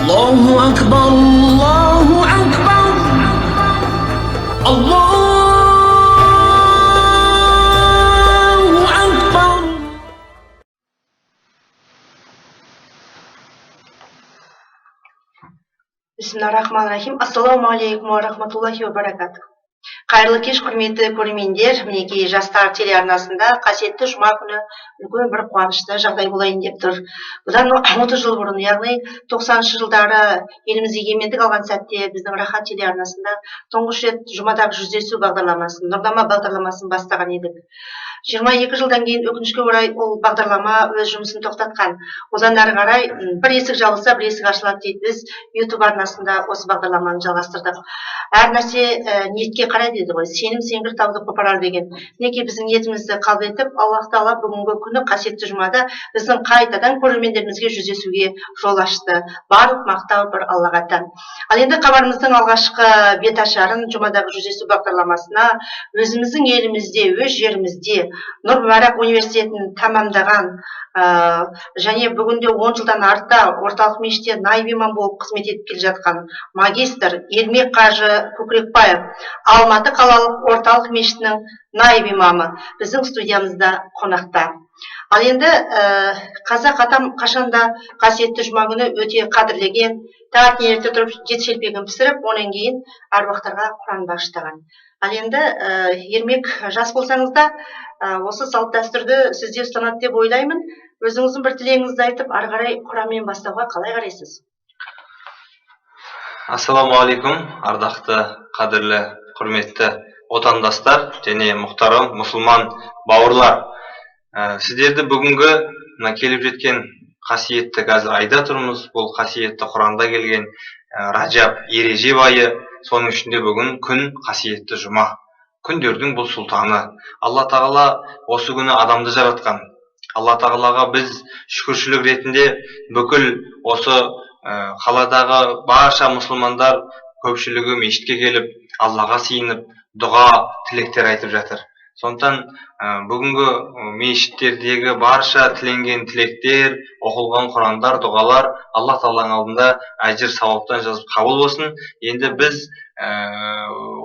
Allahu Akbar, Allahu Akbar, Allahu Akbar. Бисмиллахиррахманиррахим. Ассалаумағалейкум уа рахматуллахи уа баракатух. Қайырлы кеш, құрметті көрермендер. Мінекей, Жастар телеарнасында қасиетті жұма күні үлкен бір қуанышты жағдай болайын деп тұр. Бұдан 30 жыл бұрын, яғни 90-шы жылдары еліміз егемендік алған сәтте біздің Рахат телеарнасында тұңғыш рет жұмадағы жүздесу бағдарламасын, Нұрнама бағдарламасын бастаған едік. 22 жылдан кейін, өкінішке орай, ол бағдарлама өз жұмысын тоқтатқан. Одан әрі қарай бір есік жабылса, бір есік ашылады дейді. Біз YouTube арнасында осы бағдарламаны жалғастырдық. Әр нәрсе ниетке қарай дейді ғой. Сенім сенгір тауды қопарар деген. Мінекей, біздің ниетімізді қабыл етіп, Аллах Тағала бүгінгі күні қасиетті жұмада біздің қайтадан көрермендерімізге жүздесуге жол ашты. Барлық мақтау бір Аллаға тән. Ал енді хабарымыздың алғашқы бет ашарын жұмадағы жүздесу бағдарламасына өзіміздің елімізде, өз жерімізде Нұр Мүбарак университетін тәмамдаған, және бүгінде 10 жылдан арта орталық мешітте наиб имам болып қызмет етіп келе жатқан магистр Ермек қажы Көкірекбаев, Алматы қалалық орталық мешітінің наиб имамы біздің студиямызда қонақта. Ал енді қазақ атам қашанда қасиетті жұма күні өте қадірлеген, таңертең ерте тұрып жеті шелпегін пісіріп, онан кейін әруақтарға құран бағыштаған. Ал енді Ермек, жас болсаңыз да, осы салт дәстүрді сіз де ұстанады деп ойлаймын. Өзіңіздің бір тілегіңізді айтып, ары қарай құранмен бастауға қалай қарайсыз? Ассалаумағалейкум, ардақты, қадірлі, құрметті отандастар және мұхтарым мұсылман бауырлар. Сіздерді бүгінгі мына келіп жеткен қасиетті қазір айда тұрмыз. Бұл қасиетті Құранда келген Ражаб, Ережеп айы, соның ішінде бүгін күн қасиетті жұма. Күндердің бұл сұлтаны. Алла Тағала осы күні адамды жаратқан. Алла Тағалаға біз шүкіршілік ретінде бүкіл осы қаладағы барша мұсылмандар көпшілігі мешітке келіп, Аллаға сиынып, дұға, тілектер айтып жатыр. Сондықтан бүгінгі мешіттердегі барша тіленген тілектер, оқылған Құрандар, дұғалар Алла Тағаланың алдында әжір сауаптан жазып қабыл болсын. Енді біз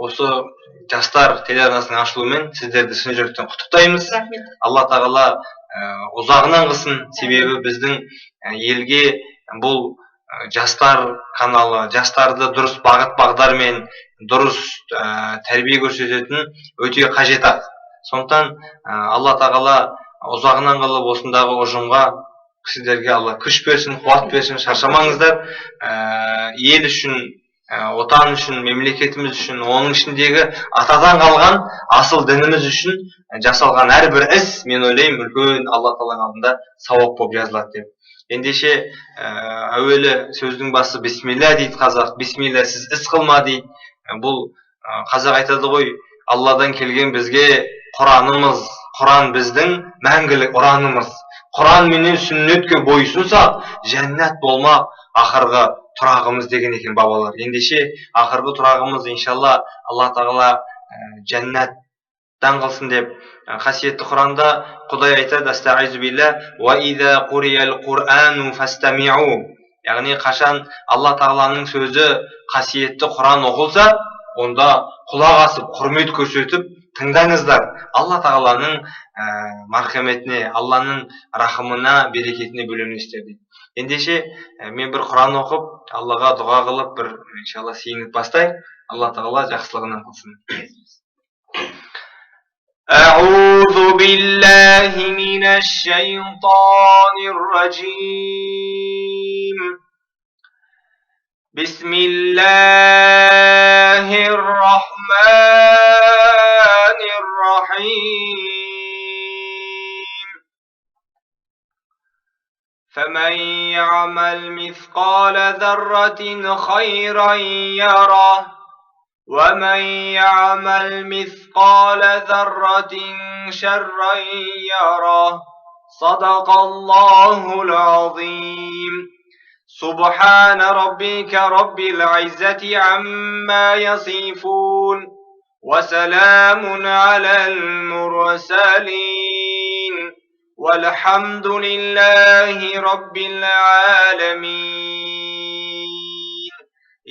осы Жастар телеарнасының ашылуымен сіздерді шын жүректен құттықтаймыз. Рахмет. Алла Тағала ұзағынан қылсын. Себебі біздің елге бұл жастар каналы, жастарды дұрыс бағыт бағдармен, дұрыс тәрбие көрсететін өте қажет ақ. Сондықтан Алла Тағала ұзағынан қылып, осындағы ұжымға, сіздерге Алла күш берсін, қуат берсін, шаршамаңыздар. Ел үшін, отан үшін, мемлекетіміз үшін, оның ішіндегі атадан қалған асыл дініміз үшін жасалған әрбір іс, мен ойлаймын, үлкен Алла Тағаланың алдында сауап болып жазылады деп. Ендеше, әуелі сөздің басы бисмилля дейді қазақ, бисмиллясыз іс қылма дейді. Бұл қазақ айтады ғой, Алладан келген бізге Құранымыз, Құран біздің мәңгілік ұранымыз. Құран менен сүннетке бойсынсақ, жәннат болмақ ақырғы тұрағымыз деген екен бабалар. Ендеше ақырғы тұрағымыз иншалла Алла Тағала жәннаттан қылсын деп. Қасиетті Құранда Құдай айтады, астағизу билля, уа иза қуриял Қурану фастамиу. Яғни қашан Алла Тағаланың сөзі қасиетті Құран оқылса, онда құлақ асып, құрмет көрсетіп тыңдаңыздар. Алла Тағаланың мархаметіне, Алланың рахымына, берекетіне бөленесіздер дейді. Ендеше мен бір Құран оқып, Аллаға дұға қылып, бір иншалла сиынып бастайық. Алла Тағала жақсылығынан қылсын. أعوذ بالله من الشيطان الرجيم. بسم الله الرحمن الرحيم. فمن يعمل مثقال ذرة خيرا يره ومن يعمل مثقال ذرة شرا يره. صدق الله العظيم. سبحان ربك رب العزة عما يصفون وسلام على المرسلين والحمد لله رب العالمين.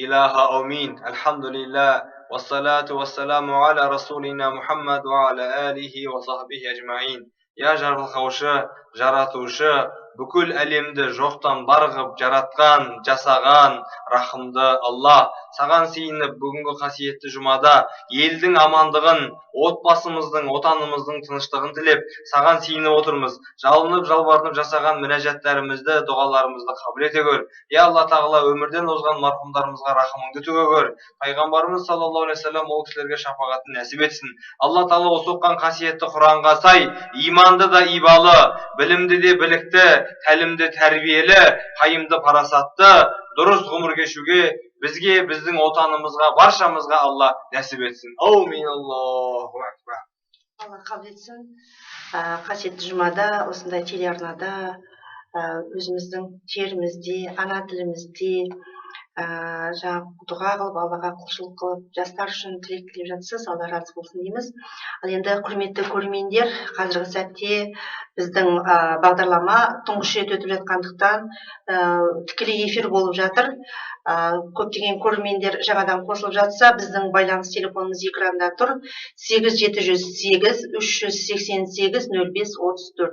Илаха аумин. Альхамдулилля. Вассалату вассаламу аля расулина Мухаммад ва аля алихи ва сахбихи ажмаин. Я жарылқаушы, жаратушы, бүкіл әлемді жоқтан бар қып жаратқан, жасаған рахымды Алла, саған сиынып бүгінгі қасиетті жұмада елдің амандығын, отбасымыздың, отанымыздың тыныштығын тілеп, саған сиынып отырмыз. Жалынып, жалбарынып жасаған мінәжаттарымызды, дұғаларымызды қабыл ете көр. Я Алла тағала, өмірден озған марқұмдарымызға рахымыңды төге көр. Пайғамбарымыз саллаллаху алейхи уассалам ол кісілерге шапағатын нәсіп етсін. Алла тағала осы оқыған қасиетті Құранға сай иманды да ибалы, білімді де білікті, тәлімді тәрбиелі, пайымды парасатты, дұрыс ғұмыр кешуге бізге, біздің отанымызға, баршамызға Алла нәсіп етсін. Аумин. Аллаху акбар. Алла қабыл етсін. Қасиетті жұмада осындай телеарнада, өзіміздің жерімізде, ана тілімізде, жаңағы дұға қылып, Аллаға құлшылық қылып, жастар үшін тілек тілеп жатсыз, Алла разы болсын дейміз. Ал енді, құрметті көрермендер, қазіргі сәтте біздің бағдарлама тұңғыш рет өтіп жатқандықтан, тікелей эфир болып жатыр. Көптеген көрермендер жаңадан қосылып жатса, біздің байланыс телефонымыз экранда тұр: 8 708 388 05 34,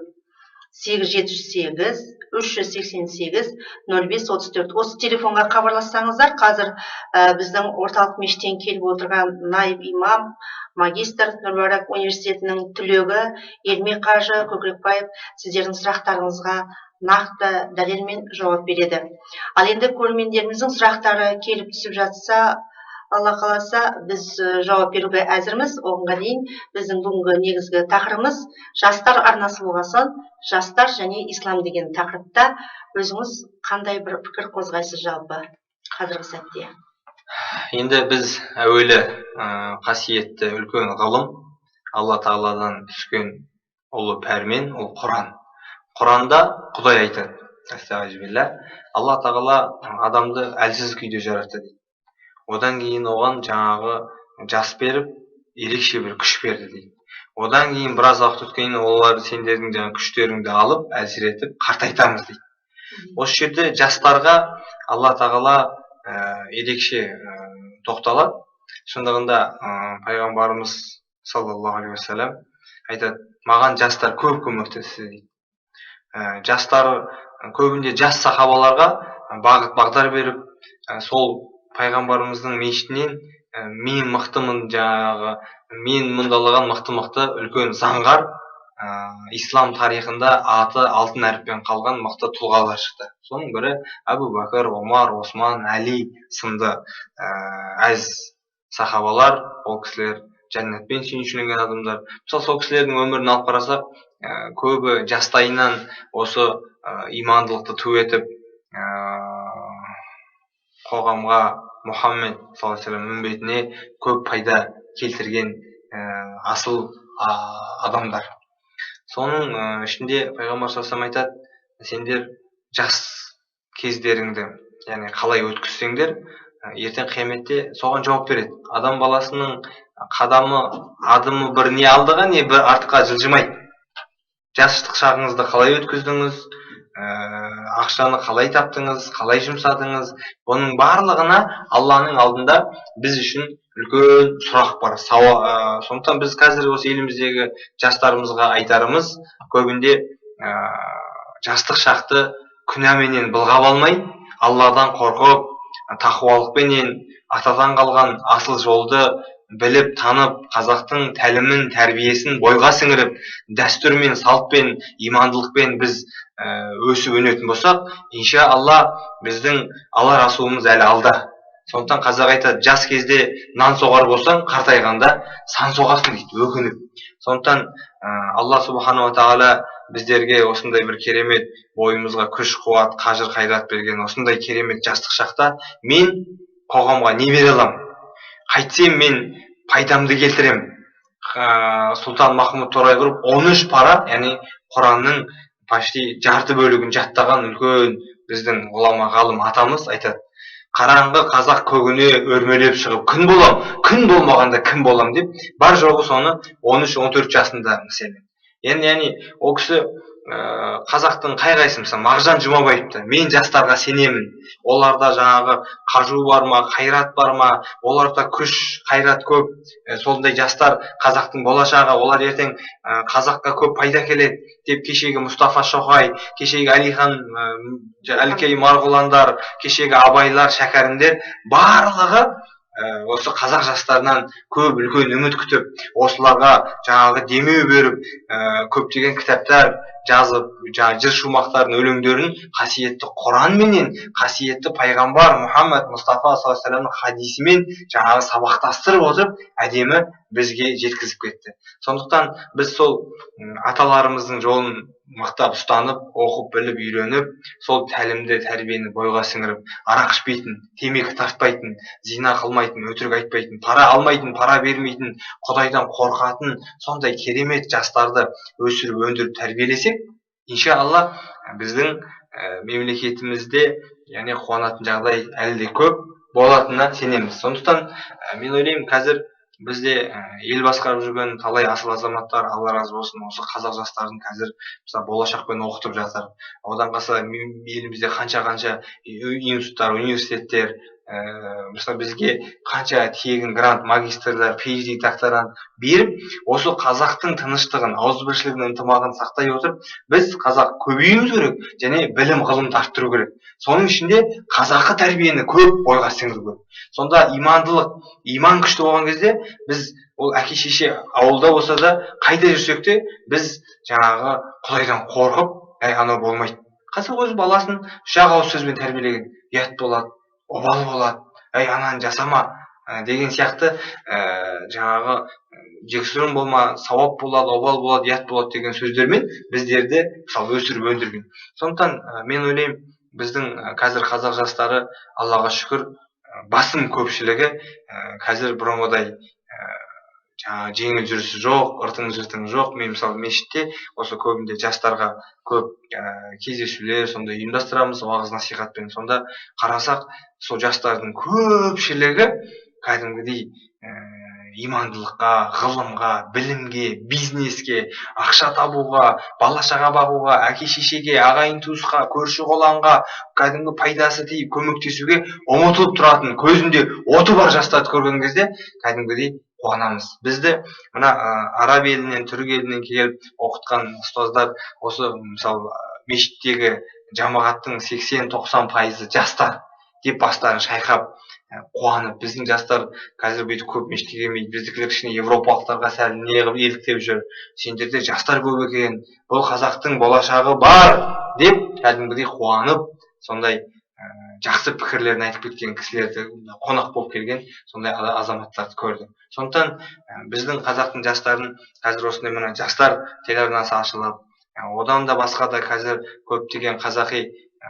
8 708 388 05 34. Осы телефонға хабарлассаңыздар, қазір біздің орталық мешіттен келіп отырған наиб имам, магистр, Нұр университетінің түлегі Ермек қажы Көкірекбаев сіздердің сұрақтарыңызға нақты дәлелмен жауап береді. Ал енді көрермендеріміздің сұрақтары келіп түсіп жатса, Алла қаласа, біз жауап беруге әзірміз. Оғанға дейін біздің бүгінгі негізгі тақырыбымыз жастар арнасы болған соң, жастар және ислам деген тақырыпта өзіңіз қандай бір пікір қозғайсыз жалпы қазіргі сәтте? Енді біз әуелі қасиетті үлкен ғылым, Алла тағаладан түскен ұлы пәрмен, ол Құран. Құранда Құдай айтады: Астағфирулла, Алла тағала адамды әлсіз күйде жаратты дейді. Одан кейін оған жаңағы жас беріп, ерекше бір күш берді дейді. Одан кейін біраз уақыт өткеннен кейін олар сендердің жаңағы күштеріңді алып, әлсіретіп, қартайтамыз дейді. Осы жерде жастарға Алла тағала ерекше тоқталады. Шындығында, пайғамбарымыз саллаллаху алейхи уассалам айтады: маған жастар көп көмектесті дейді. Жастар көбінде жас сахабаларға бағыт бағдар беріп, сол пайғамбарымыздың мешітінен мен мықтымын, жаңағы мен мұндалаған мықты мықты үлкен заңғар, ислам тарихында аты алтын әріппен қалған мықты тұлғалар шықты. Соның бірі Әбу Бәкір, Омар, Осман, Әли сынды әз сахабалар. Ол кісілер жәннатпен сүйіншіленген адамдар. Мысалы, сол кісілердің өмірін алып қарасақ, көбі жастайынан осы имандылықты ту етіп, қоғамға, Мұхаммед саллаллаху алейхи вассалам үмбетіне көп пайда келтірген асыл адамдар. Соның ішінде пайғамбар саллаллаху алейхи айтады: сендер жас кездеріңді, яғни қалай өткізсеңдер, ертең қияметте соған жауап береді. Адам баласының қадамы, адымы бір не алдыға, не бір артқа жылжымайды. Жастық шағыңызды қалай өткіздіңіз, ақшаны қалай таптыңыз, қалай жұмсадыңыз, бұның барлығына Алланың алдында біз үшін үлкен сұрақ бар. Сондықтан біз қазір осы еліміздегі жастарымызға айтарымыз: көбінде жастық шақты күнәменен былғап алмай, Алладан қорқып, тақуалықпенен, атадан қалған асыл жолды біліп, танып, қазақтың тәлімін, тәрбиесін бойға сіңіріп, дәстүрмен, салтпен, имандылықпен біз өсіп өнетін болсақ, инша Алла, біздің алар асуымыз әлі алда. Сондықтан қазақ айтады: жас кезде нан соғар болсаң, қартайғанда сан соғасың дейді өкініп. Сондықтан Алла субханала тағала біздерге осындай бір керемет бойымызға күш қуат, қажыр қайрат берген осындай керемет жастық шақта мен қоғамға не бере аламын, қайтсем мен пайдамды келтіремін? Сұлтан Махмұд Торайғыров 13 пара, яғни Құранның почти жарты бөлігін жаттаған үлкен біздің ғұлама ғалым атамыз айтады: қараңғы қазақ көгіне өрмелеп шығып күн болам, күн болмағанда кім болам деп. Бар жоғы соны 13-14 жасында, мәселен. Енді, яғни ол кісі Қазақтың қай қайсысы, мысалы, Мағжан Жұмабаевты: «Мен жастарға сенемін, оларда жаңағы қажу бар ма, қайрат бар ма, оларда күш қайрат көп, сондай жастар қазақтың болашағы, олар ертең қазаққа көп пайда әкеледі», — деп. Кешегі Мұстафа Шоқай, кешегі Әлихан, Әлкей Марғұландар, кешегі Абайлар, Шәкәрімдер барлығы осы қазақ жастарынан көп үлкен үміт күтіп, осыларға жаңағы демеу беріп, көптеген кітаптар жазып, жаңағы жыр шумақтарын, өлеңдерін қасиетті Құран менен қасиетті пайғамбар Мұхаммад Мұстафа саллаллаху алейхи хадисімен жаңағы сабақтастырып отырып, әдемі бізге жеткізіп кетті. Сондықтан біз сол аталарымыздың жолын мықтап ұстанып, оқып, біліп, үйреніп, сол тәлімді, тәрбиені бойға сіңіріп, арақ ішпейтін, темекі тартпайтын, зина қылмайтын, өтірік айтпайтын, пара алмайтын, пара бермейтін, құдайдан қорқатын сондай керемет жастарды өсіріп, өндіріп, тәрбиелесек, иншалла, біздің мемлекетімізде, яғни, қуанатын жағдай әлі де көп болатынына сенеміз. Сондықтан мен ойлаймын, қазір бізде ел басқарып жүрген талай асыл азаматтар, Алла разы болсын, осы қазақ жастарын қазір, мысалы, Болашақпен оқытып жатыр. Одан қалса, елімізде қанша қанша институттар, университеттер, мысалы, бізге қанша тегін грант, магистрлер, PhD, докторант беріп, осы қазақтың тыныштығын, ауызбіршілігін, ынтымағын сақтай отырып, біз қазақ көбеюіміз керек және білім, ғылымды арттыру керек. Соның ішінде қазақы тәрбиені көп бойға сіңіру керек. Сонда имандылық, иман күшті болған кезде, біз ол әке шеше ауылда болса да, қайда жүрсек те, біз жаңағы құдайдан қорқып, әй, анау болмайды. Қазақ өз баласын үш ақ ауыз сөзбен тәрбиелеген: ұят болады, обал болады, әй, ананы жасама деген сияқты, жаңағы жексұрын болма, сауап болады, обал болады, ұят болады деген сөздермен біздерді, мысалы, өсіріп өндірген. Сондықтан мен ойлаймын, біздің қазір қазақ жастары, Аллаға шүкір, басым көпшілігі қазір бұрынғыдай жаңағы жеңіл жүрісі жоқ, ыртың жыртың жоқ. Мен, мысалы, мешітте осы көбінде жастарға көп кездесулер сондай ұйымдастырамыз уағыз насихатпен. Сонда қарасақ, сол жастардың көпшілігі кәдімгідей имандылыққа, ғылымға, білімге, бизнеске, ақша табуға, бала шаға бағуға, әке шешеге, ағайын туысқа, көрші қолаңға кәдімгі пайдасы тиіп, көмектесуге ұмытылып тұратын, көзінде оты бар жастарды көрген кезде кәдімгідей қуанамыз. Бізді мына араб елінен, түрік елінен келіп оқытқан ұстаздар осы, мысалы, мешіттегі жамағаттың 80-90% жастар деп бастарын шайқап, қуанып, біздің жастар қазір бүйтіп көп мешітке келмейді, біздікілер кішкене европалықтарға сәл не қылып еліктеп жүр, сендерде жастар көп екен, бұл қазақтың болашағы бар деп кәдімгідей қуанып, сондай жақсы пікірлерін айтып кеткен кісілерді, қонақ болып келген сондай азаматтарды көрдім. Сондықтан біздің қазақтың жастарын қазір осындай мына Жастар телеарнасы ашылып, одан да басқа да қазір көптеген қазақи,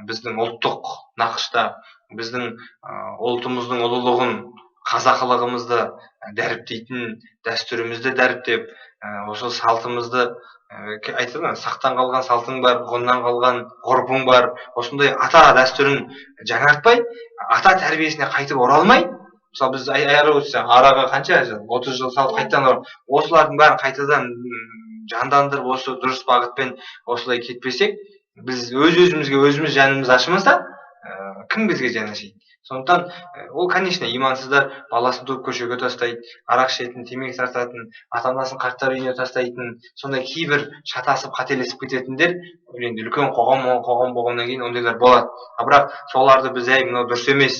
біздің ұлттық нақышта, біздің ұлтымыздың ұлылығын, қазақылығымызды дәріптейтін, дәстүрімізді дәріптеп, осы салтымызды, айтады ғой, сақтан қалған салтың бар, ғұннан қалған ғұрпың бар, осындай ата дәстүрін жаңартпай, ата тәрбиесіне қайтып оралмай, мысалы, біз араға қанша жыл, 30 жыл салып, қайтадан осылардың бәрін қайтадан жандандырып, осы дұрыс бағытпен осылай кетпесек, біз өз өзімізге өзіміз жанымыз ашымаса, кім бізге жан ашиды? Сондықтан ол, конечно, имансыздар баласын туып көшеге тастайды, арақ ішетін, темекі тартатын, ата анасын қарттар үйіне тастайтын, сондай кейбір шатасып, қателесіп кететіндер, енді үлкен қоғам, қоғам болғаннан кейін ондайлар болады. А бірақ соларды біз: әй, мынау дұрыс емес.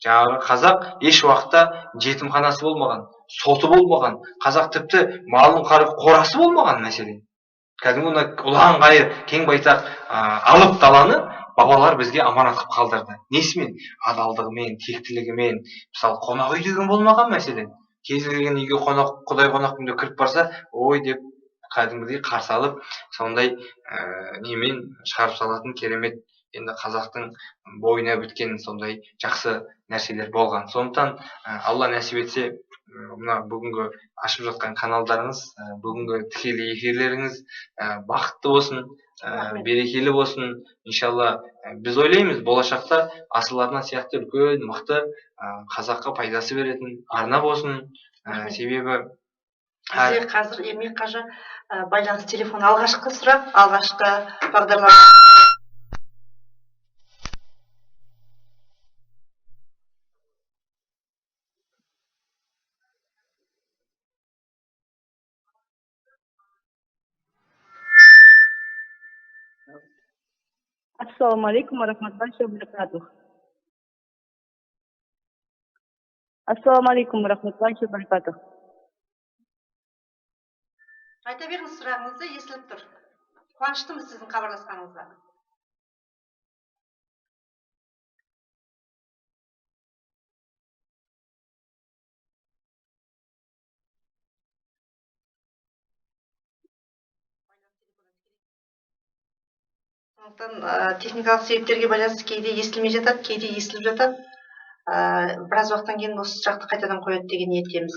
Жаңағы қазақ еш уақытта жетімханасы болмаған, соты болмаған, қазақ тіпті малын қорасы болмаған. Мәселен, кәдімгі мына ұлан ғайыр, кең байтақ, алып даланы бабалар бізге аманат қылып қалдырды. Несімен? Адалдығымен, тектілігімен. Мысалы, қонақ үй деген болмаған. Мәселен, кез келген үйге қонақ, құдай қонақпын деп кіріп барса, ой деп кәдімгідей қарсы алып, сондай немен шығарып салатын керемет, енді қазақтың бойына біткен сондай жақсы нәрселер болған. Сондықтан Алла нәсіп етсе, мына бүгінгі ашып жатқан каналдарыңыз, бүгінгі тікелей эфирлеріңіз бақытты болсын, берекелі болсын, иншалла. Біз ойлаймыз, болашақта Асыл арна сияқты үлкен, мықты, қазаққа пайдасы беретін арна болсын. Себебі Бізде қазір Ермек қажы байланыс телефон алғашқы сұрақ, алғашқы бағдарлама. Ассаламу алейкум ва рахматуллахи ва баракатух. Ассаламу алейкум ва рахматуллахи ва баракатух. Айта беріңіз сұрағыңызды, естіліп тұр. Қуаныштымыз сіздің хабарласқаныңызға. Сондықтан техникалық себептерге байланысты кейде естілмей жатады, кейде естіліп жатады. Біраз уақыттан кейін осы сұрақты қайтадан қояды деген ниеттеміз.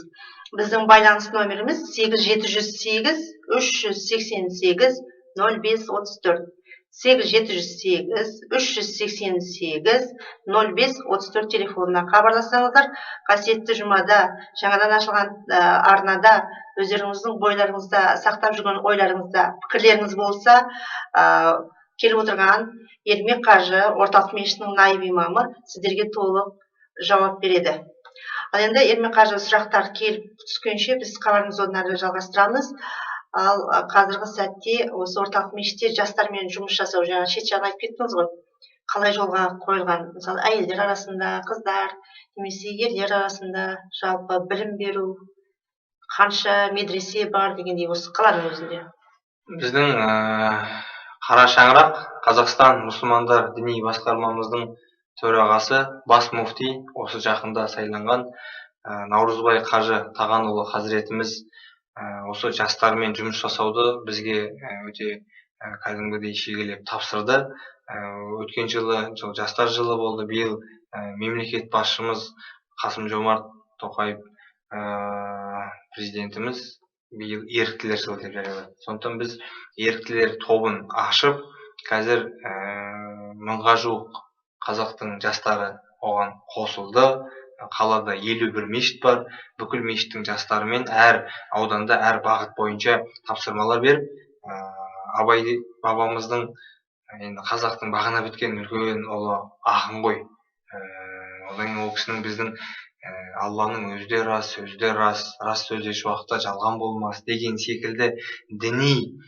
Біздің байланыс номеріміз 8 708 388 05 34. 8 708 388 05 34 телефонына хабарлассаңыздар, қасиетті жұмада жаңадан ашылған арнада өздеріңіздің бойларыңызда сақтап жүрген ойларыңызда пікірлеріңіз болса, келіп отырған Ермек қажы орталық мешітінің наиб имамы сіздерге толық жауап береді. Ал енді Ермек қажы сұрақтар келіп түскенше біз хабарымызды одан әрі жалғастырамыз. Ал қазіргі сәтте осы орталық мешітте жастармен жұмыс жасау, жаңа шет жағын айтып кеттіңіз ғой, қалай жолға қойылған, мысалы әйелдер арасында қыздар немесе ерлер арасында жалпы білім беру, қанша медресе бар дегендей осы қаланың өзінде. Біздің қара шаңырақ Қазақстан мұсылмандар діни басқармамыздың төрағасы, бас муфти, осы жақында сайланған Наурызбай қажы Тағанұлы хазіретіміз осы жастармен жұмыс жасауды бізге өте кәдімгідей шегелеп тапсырды. Өткен жылы жастар жылы болды, биыл мемлекет басшымыз Қасым Жомарт Тоқаев президентіміз биыл еріктілер жылы деп жариялады. Сондықтан біз еріктілер тобын ашып, қазір 1000-ға жуық қазақтың жастары оған қосылды. Қалада 51 мешіт бар. Бүкіл мешіттің жастарымен әр ауданда, әр бағыт бойынша тапсырмалар беріп, Абай бабамыздың, енді қазақтың бағына біткен үлкен ұлы ақын ғой. Одан кейін ол кісінің біздің Алланың өзі де рас, сөзі де рас, рас сөз еш уақытта жалған болмас деген секілді діни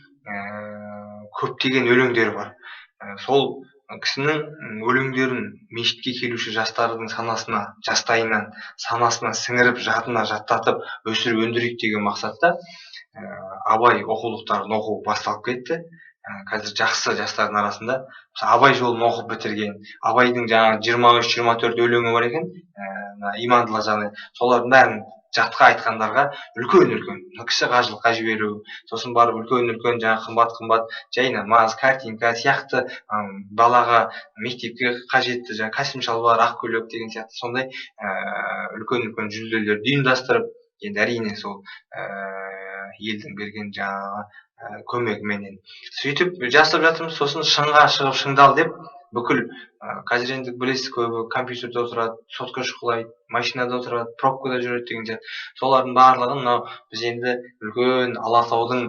көптеген өлеңдері бар. Сол кісінің өлеңдерін мешітке келуші жастардың санасына, жастайынан санасына сіңіріп, жадына жаттатып, өсіріп өндірейік деген мақсатта Абай оқулықтарын оқу басталып кетті. Қазір жақсы жастардың арасында мысалы Абай жолын оқып бітірген, Абайдың жаңа 23-24 өлеңі бар екен, мына имандылар жаны, солардың бәрін жатқа айтқандарға үлкен-үлкен кіші қажылыққа жіберу, сосын барып үлкен-үлкен жаңа қымбат-қымбат жайнамаз, картинка сияқты, балаға мектепке қажетті жаңа костюм шалбар, ақ көйлек деген сияқты сондай үлкен-үлкен жүлделерді ұйымдастырып, енді әрине сол елдің берген жаңағы көмегіменен сөйтіп жасап жатырмыз. Сосын шыңға шығып шыңдал деп бүкіл, қазір енді білесіз, көбі компьютерде отырады, сотка шұқылайды, машинада отырады, пробкада жүреді деген сияқты. Солардың барлығын мынау біз енді үлкен Алатаудың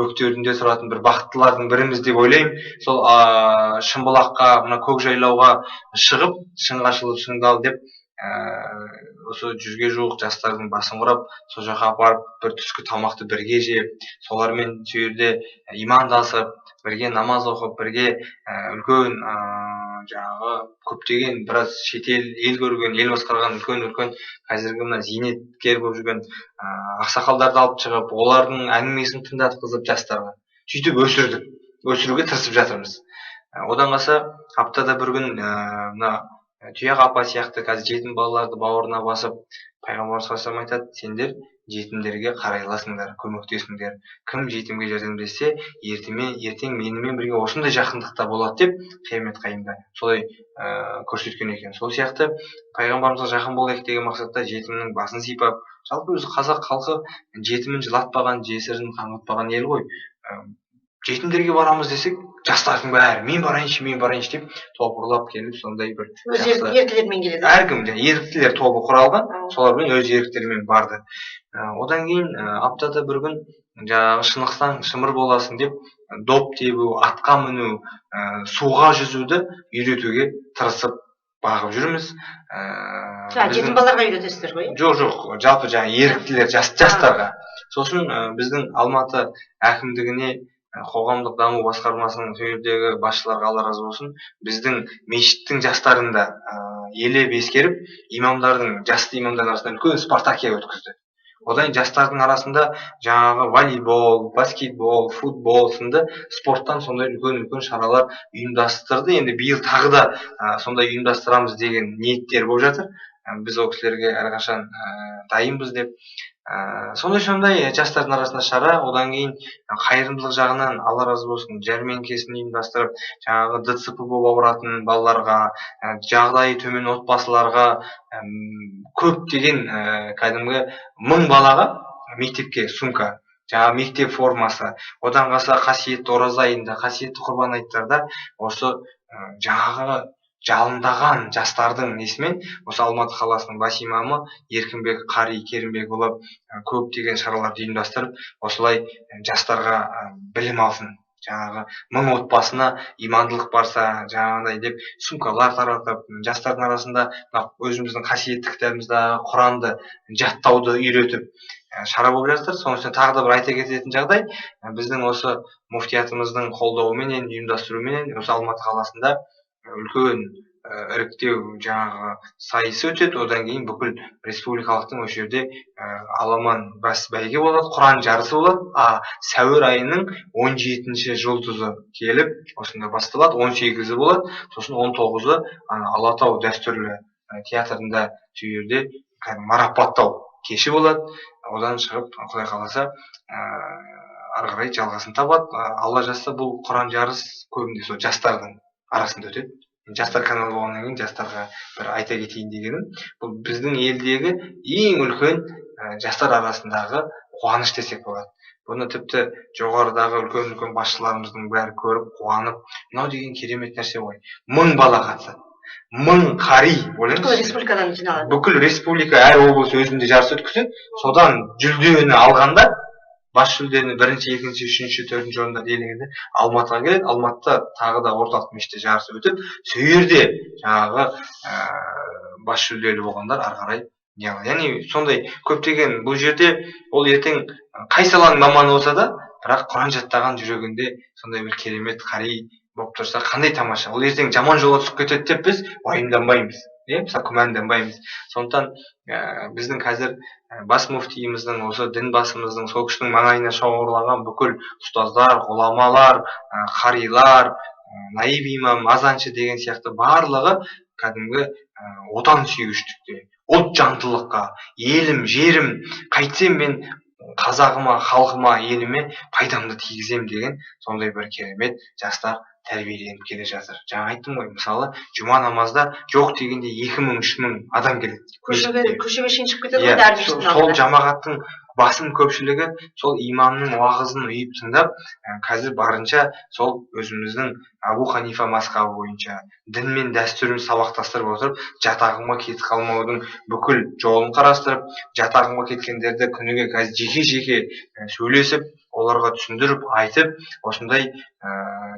бөктерінде тұратын бір бақыттылардың біріміз деп ойлаймын. Сол Шымбұлаққа, мына Көкжайлауға шығып, шыңға шығып шыңдал деп, осы 100-ге жуық жастардың басын құрап, сол жаққа апарып бір түскі тамақты бірге жеп, солармен сол жерде имандасып, бірге намаз оқып, бірге үлкен, жаңағы көптеген біраз шетел ел көрген, ел басқарған үлкен-үлкен қазіргі мына зейнеткер болып жүрген, ақсақалдарды алып шығып, олардың әңгімесін тыңдатқызып жастарға сөйтіп өсірдік, өсіруге тырысып жатырмыз. Одан қалса аптада бір күн, мына Тұяқ апа сияқты қазір жетім балаларды бауырына басып, пайғамбар саллаллаху алейхи вассалам айтады, сендер жетімдерге қарайласыңдар, көмектесіңдер. Кім жетімге жәрдемдессе, ертең менімен бірге осындай жақындықта болады деп қиямет қайымда солай көрсеткен екен. Сол сияқты пайғамбарымызға жақын болайық деген мақсатта жетімнің басын сипап, жалпы өзі қазақ халқы жетімін жылатпаған, жесірін қаңғытпаған ел ғой. Жетімдерге барамыз десек, Жастардың бәрі мен барайыншы, мен барайыншы деп топырлап келіп, сондай бір Өз жақсы еріктілермен келеді. Әркім жаңа еріктілер тобы құралған, солармен өз еріктерімен барды. Одан кейін аптада бір күн жаңағы шынықсаң, шымыр боласың деп, доп тебу, атқа міну, суға жүзуді үйретуге тырысып бағып жүрміз. Жетім балаларға үйретесіздер ғой, иә? Жоқ, жалпы жаңағы еріктілер, жастарға. Сосын біздің Алматы әкімдігіне, қоғамдық даму басқармасының сол жердегі басшыларға Алла разы болсын, біздің мешіттің жастарын да елеп ескеріп, имамдардың, жасты имамдардың арасында үлкен спартакия өткізді. Одан кейін жастардың арасында жаңағы волейбол, баскетбол, футбол сынды спорттан сондай үлкен үлкен шаралар ұйымдастырды. Енді биыл тағы да сондай ұйымдастырамыз деген ниеттер болып жатыр. Біз ол кісілерге әрқашан дайынбыз деп. Сондай жастардың арасында шара. Одан кейін қайырымдылық жағынан, Алла разы болсын, жәрмеңкесін ұйымдастырып, жаңағы ДЦП болып ауыратын балаларға, жағдайы төмен отбасыларға, көптеген, кәдімгі 1000 балаға мектепке сумка, жаңағы мектеп формасы. Одан қалса, қасиетті ораза айында, қасиетті құрбан айттарда осы жаңағы жалындаған жастардың несімен осы Алматы қаласының бас имамы Еркінбек қари Керімбекұлы көптеген шараларды ұйымдастырып, осылай жастарға білім алсын, жаңағы 1000 отбасына имандылық барса жаңағындай деп сумкалар таратып, жастардың арасында мына өзіміздің қасиетті кітабымыздағы Құранды жаттауды үйретіп, шара болып жатыр. Соның үстіне тағы да бір айта кететін жағдай, біздің осы муфтиятымыздың қолдауыменен, ұйымдастыруыменен осы Алматы қаласында үлкен іріктеу жаңағы сайысы өтеді. Одан кейін бүкіл республикалықтың осы жерде аламан бас бәйге болады, Құран жарысы болады. Сәуір айының 17-ші жұлдызы келіп осында басталады, 18-і болады, сосын 19-ы ана Алатау дәстүрлі театрында сол жерде кәдімгі марапаттау кеші болады. Одан шығып, Құдай қаласа, ары қарай жалғасын табады. Алла жазса, бұл Құран жарыс көбінде сол жастардың арасында өтеді. Жастар каналы болғаннан кейін жастарға бір айта кетейін дегенім, бұл біздің елдегі ең үлкен жастар арасындағы қуаныш десек болады. Бұны тіпті жоғарыдағы үлкен үлкен басшыларымыздың бәрі көріп қуанып, мынау деген керемет нәрсе ғой, 1000 бала қатысады, 1000 қари, ойлаңызшы. Бүкіл республикадан жиналады. Бүкіл республика, әр облыс өзінде жарыс өткізеді. Содан жүлдені алғанда, бас жүлдені бірінші, екінші, үшінші, төртінші орындар иеленгенде Алматыға келеді. Алматыда тағы да орталық мешітте жарыс өтіп, сол жерде жаңағы бас жүлделі болғандар ары қарай не қылады. Яғни сондай көптеген бұл жерде ол ертең қай саланың маманы болса да, бірақ Құран жаттаған, жүрегінде сондай бір керемет қари болып тұрса, қандай тамаша. Ол ертең жаман жолға түсіп кетеді деп біз уайымданбаймыз, иә, мысалы, күмәнданбаймыз. Сондықтан біздің қазір бас муфтиіміздің, осы дін басымыздың, сол кісінің маңайына шоғырланған бүкіл ұстаздар, ғұламалар, қарилар, наиб имам, азаншы деген сияқты барлығы кәдімгі отан сүйгіштікте, ұлт жандылыққа, елім, жерім, қайтсем мен қазағыма, халқыма, еліме пайдамды тигізем деген сондай бір керемет жастар тәрбиеленіп келе жатыр. Жаңа айттым ғой, мысалы, жұма намазда жоқ дегенде 2000, 3000 адам келеді. Көшеге, Мешітке. көшеге шейін шығып кетеді ғой Иә, әр мешіттің сол алдына. жамағаттың басым көпшілігі сол имамның уағызын ұйып тыңдап, қазір барынша сол өзіміздің Абу Ханифа мазхабы бойынша дін мен дәстүрін сабақтастырып отырып, жат ағымға кетіп қалмаудың бүкіл жолын қарастырып, жат ағымға кеткендерді күніге қазір жеке-жеке сөйлесіп, оларға түсіндіріп айтып, осындай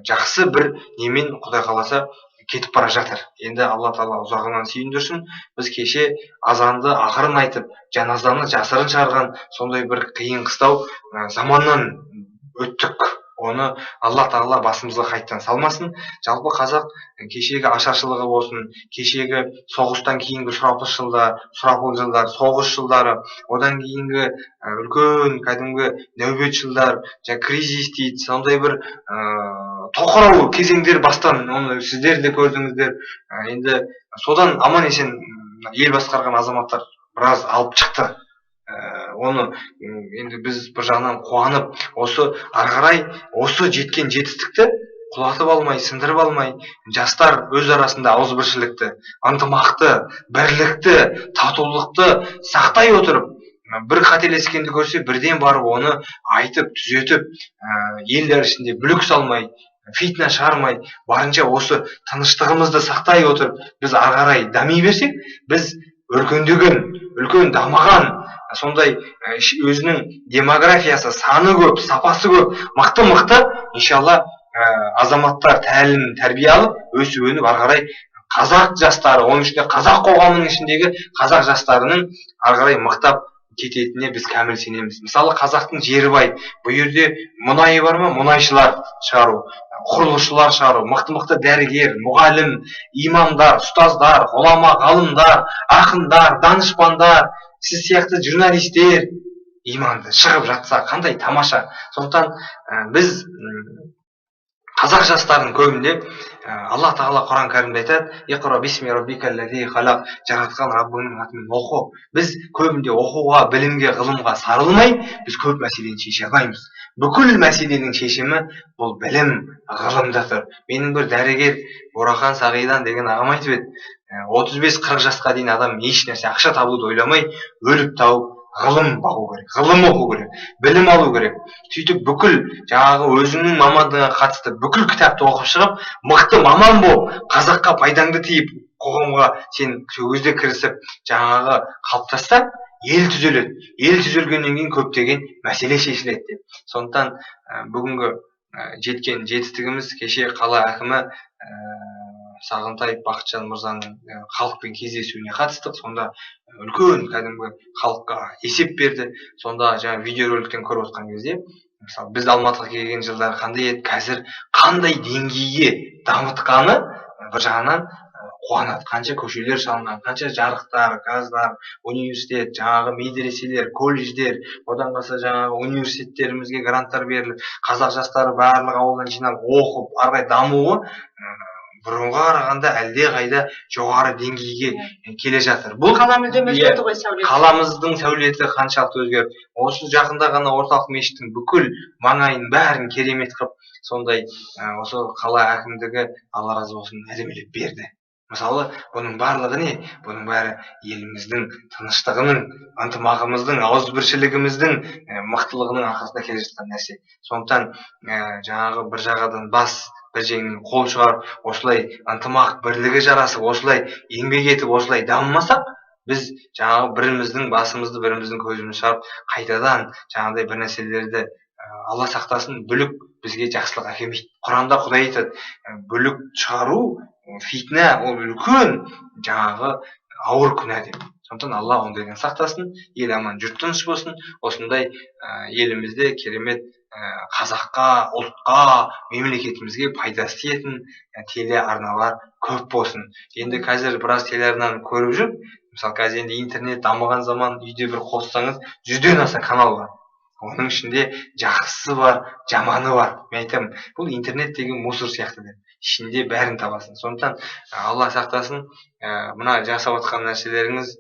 жақсы бір немен, Құдай қаласа, кетіп бара жатыр. Енді Алла тағала ұзағынан сүйіндірсін. Біз кеше азанды ақырын айтып, жаназаны жасырын шығарған сондай бір қиын қыстау заманнан өттік. Оны Алла тағала басымызға қайтадан салмасын. Жалпы қазақ кешегі ашаршылығы болсын, кешегі соғыстан кейінгі сұрапыл жылдар, сұрапыл жылдар, соғыс жылдары, одан кейінгі үлкен кәдімгі нәубет жылдар, жаңа кризис дейді, сондай бір тоқырау кезеңдер бастан, оны сіздер де көрдіңіздер. Енді содан аман есен ел басқарған азаматтар біраз алып шықты. Оны енді біз бір жағынан қуанып, осы ары қарай осы жеткен жетістікті құлатып алмай, сындырып алмай, жастар өз арасында ауызбіршілікті, ынтымақты, бірлікті, татулықты сақтай отырып, бір қателескенді көрсе, бірден барып оны айтып, түзетіп, елдер ішінде бүлік салмай, фитна шығармай, барынша осы тыныштығымызды сақтай отырып, біз ары қарай дами берсек, біз өркендеген, үлкен дамыған, сондай өзінің демографиясы, саны көп, сапасы көп, мықты-мықты, иншалла, азаматтар тәлім, тәрбие алып, өсіп өніп ары қарай қазақ жастары, оның ішінде қазақ қоғамының ішіндегі қазақ жастарының ары қарай мықтап кететініне біз кәміл сенеміз. Мысалы, қазақтың жері бай, бұл жерде мұнайы бар ма? Мұнайшылар шығару, құрылысшылар шығару, мықты-мықты дәрігер, мұғалім, имамдар, ұстаздар, ғұлама, ғалымдар, ақындар, данышпандар, сіз сияқты журналистер иманды шығып жатса қандай тамаша. Сондықтан біз қазақ жастарының көбінде Алла Тағала Құран Кәрімде айтады: «Иқра бисми раббикаллази халақ», жаратқан Раббыңның атымен оқы. Біз көбінде оқуға, білімге, ғылымға сарылмай, біз көп мәселені шеше алмаймыз. Бүкіл мәселенің шешімі бұл білім, ғылымда тұр. Менің бір дәрігер Бурахан Сағидан деген ағам айтып еді, 35-40 жасқа дейін адам еш нәрсе ақша табуды ойламай, өліп тауып ғылым бағу керек, ғылым оқу керек, білім алу керек. Сөйтіп бүкіл жаңағы өзіңнің мамандығыңа қатысты бүкіл кітапты оқып шығып, мықты маман болып, қазаққа пайдаңды тиіп, қоғамға сен сол кезде кірісіп жаңағы қалыптассаң, ел түзеледі. Ел түзелгеннен кейін көптеген мәселе шешіледі деп. Сондықтан бүгінгі жеткен жетістігіміз, кеше қала әкімі Сағынтаев Бақытжан мырзаның халықпен кездесуіне қатыстық. Сонда үлкен кәдімгі халыққа есеп берді. Сонда жаңа видеороликтен көріп отқан кезде, мысалы, біз Алматыға келген жылдары қандай еді, қазір қандай деңгейге дамытқаны бір жағынан қуанады. Қанша көшелер салынған, қанша жарықтар, газдар, университет, жаңағы медреселер, колледждер, одан қалса жаңағы университеттерімізге гранттар беріліп, қазақ жастары барлық ауылдан жиналып оқып, ары қарай дамуы бұрынға қарағанда әлдеқайда жоғары деңгейге келе жатыр. Бұл қала мүлдем өзгерді ғой, сәулеті. Қаламыздың сәулеті қаншалықты өзгерді. Осы жақында ғана орталық мешіттің бүкіл маңайын бәрін керемет қылып, сондай осы қала әкімдігі, Алла разы болсын, әдемілеп берді. Мысалы, бұның барлығы не? Бұның бәрі еліміздің тыныштығының, ынтымағымыздың, ауызбіршілігіміздің мықтылығының арқасында келе жатқан нәрсе. Сондықтан жаңағы бір жағадан бас, бір жеңнен қол шығарып, осылай ынтымақ бірлігі жарасып, осылай еңбек етіп, осылай дамымасақ, біз жаңағы біріміздің басымызды, біріміздің көзімізді шығарып, қайтадан жаңағыдай бір нәрселерді, Алла сақтасын, бүлік бізге жақсылық әкелмейді. Құранда Құдай айтады, бүлік шығару, фитна, ол үлкен жаңағы ауыр күнә деп. Сондықтан Алла ондайдан сақтасын, ел аман, жұрт тыныш болсын. Осындай елімізде керемет қазаққа, ұлтқа, мемлекетімізге пайдасы тиетін телеарналар көп болсын. Енді қазір біраз телеарнаны көріп жүріп, мысалы, қазір енді интернет дамыған заман, үйде бір қоссаңыз 100-ден аса канал бар. Оның ішінде жақсысы бар, жаманы бар. Мен айтамын, бұл интернет деген мусор сияқты деп. Ішінде бәрін табасың. Сондықтан Алла сақтасын, мына жасап жатқан нәрселеріңіз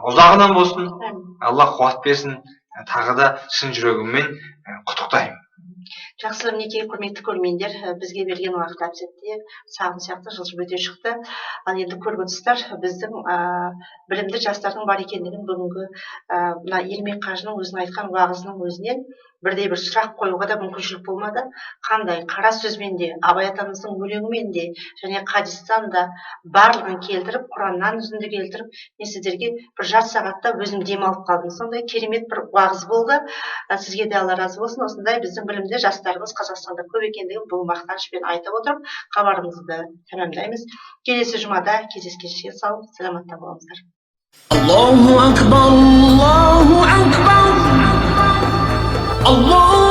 ұзағынан болсын. Алла қуат берсін. Тағы да шын жүрегіммен құттықтаймын. Жақсы, мінекей, құрметті көрермендер, бізге берген уақыт әп-сәтте сағым сияқты жылжып өте шықты. Ал енді көріп отырсыздар, біздің білімді жастардың бар екендігін бүгінгі мына Ермек қажының өзінің айтқан уағызының өзінен бірде бір сұрақ қоюға да мүмкіншілік болмады. Қандай қара сөзбен де, Абай атамыздың өлеңімен де, және хадистан да барлығын келтіріп, Құраннан үзінді келтіріп, мен сіздерге бір жарты сағатта өзім демалып қалдым. Сондай керемет бір уағыз болды. Сізге де Алла разы болсын. Осындай біздің білімді жастарымыз Қазақстанда көп екендігін бұл мақтанышпен айтып отырып, хабарымызды тәмамдаймыз. Келесі жұмада кездескенше сау саламатта болыңыздар. Аллаху акбар, Аллаху акбар, Аллаху.